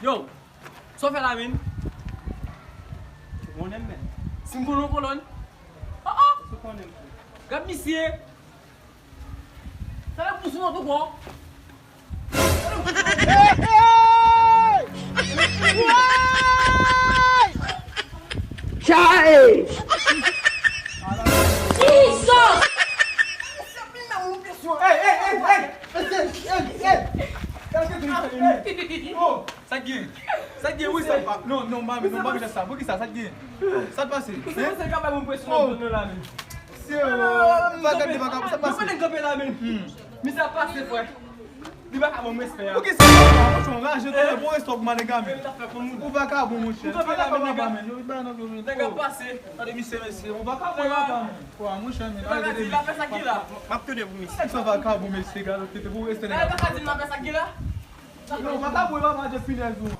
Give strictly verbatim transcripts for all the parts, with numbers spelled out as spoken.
Yo, sa w fè la menm? Ou konnen m menm. Si m konnen w kolòn. Oh, oh! Ou konnen m tou. Gad misye. Sa lè pou sou mòto kwa. Hey, hey! Hey! Jesus! Hey, hey, hey, hey! Hey, hey, hey, hey! Sa k gen? Sa k gen, wi, sa k pa. Non, non, mami, non, mami, sa. Poukisa? Sa k gen? Sa k pase? Ou se mwen se kapab mwen presyon nan zòn nan la menm. Se, euh, bagay de bagay, sa k pase? Mwen konnen kanpe la menm. Misye ap pase, frè. Li pa ka ban m respè a. Poukisa? Mwen anraje, tande, bon respè pou manegamen. Ou pa ka bon, monchè. Ou kanpe la menm, nèg ap pase. Tande, misye, mesye, ou pa ka bon, papa, men. Kwa, monchè, men. Ou pa ka di l ap fè sa k gen la. M ap tounen pou misye. Nèg sa va ka bon, mesye, gade, tete, pou reste nèg ap pase. Ou pa ka di l ap fè sa k gen la. Non, pa ka bwè papa de finèz ou.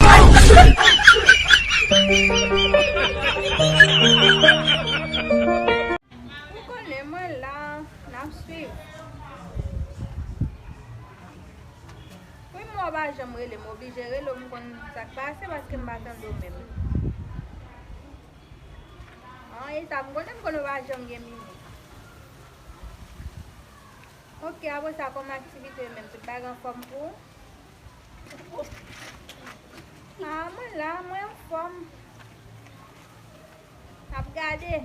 Ou konnen mwen la, n ap swiv. Wi, mwen w pa janm rele m, oblije rele w, m konn sa k pase paske m pa tande w menm. An, e sa m konnen, m konnen w pa janm gen minit. Ok, apre sa, kòman aktivite yo menm? Tout bagay anfòm pou ou? Ah, mwen la, mwen anfòm. N ap gade.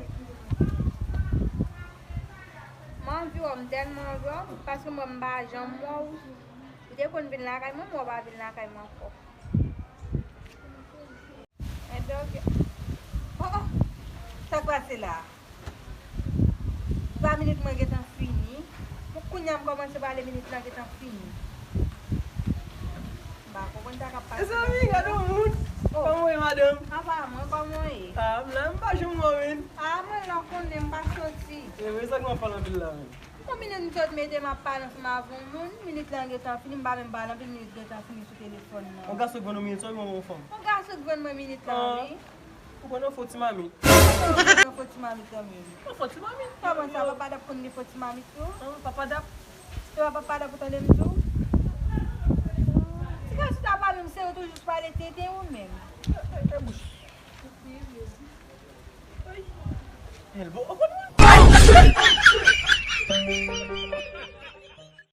Mwen anvi wè w, m tèlman anvi wè w, paske mwen, m pa janm wè w. Ou te konn vin lakay mwen, mwen w pa vin lakay mwen ankò. Enben, ok. Oh, oh. Sa k pase la? Twa minit mwen gentan fini. Pou kounye a m kòmanse pale, minit lan gentan fini. M pa konprann sa k ap pase. Mezanmi, gade yon moun. Oh. Kòman w ye, madanm? Apa mwen, kòman w ye? Ah, m la, m pa janm wè w, menn. Ah, mwen la, w konnen m pa soti. E, men sa k m ap pale anpil la, menn. Konbyen minit m sot mete m ap pale ansanm avè yon moun, minit lan gentan fini, m pa menm pale anpil, minit gentan fini sou telefòn nan. Yon gason k vann ou minit sa, oubyen yon fanm? Yon gason k vann mwen minit lan, wi. Ou pran nan fo ti mamit. Ou pran nan fo ti mamit lan menm. Nan fo ti mamit? Kòman sa, papa Dap konn gen fo ti mamit tou? An, papa Dap. Se pa papa Dap ou tande m di w? Ti gason sa pa menm serye, toujou pale tenten ou menm. E, e, e, bouch. Ay. Elbow, o konn mwen.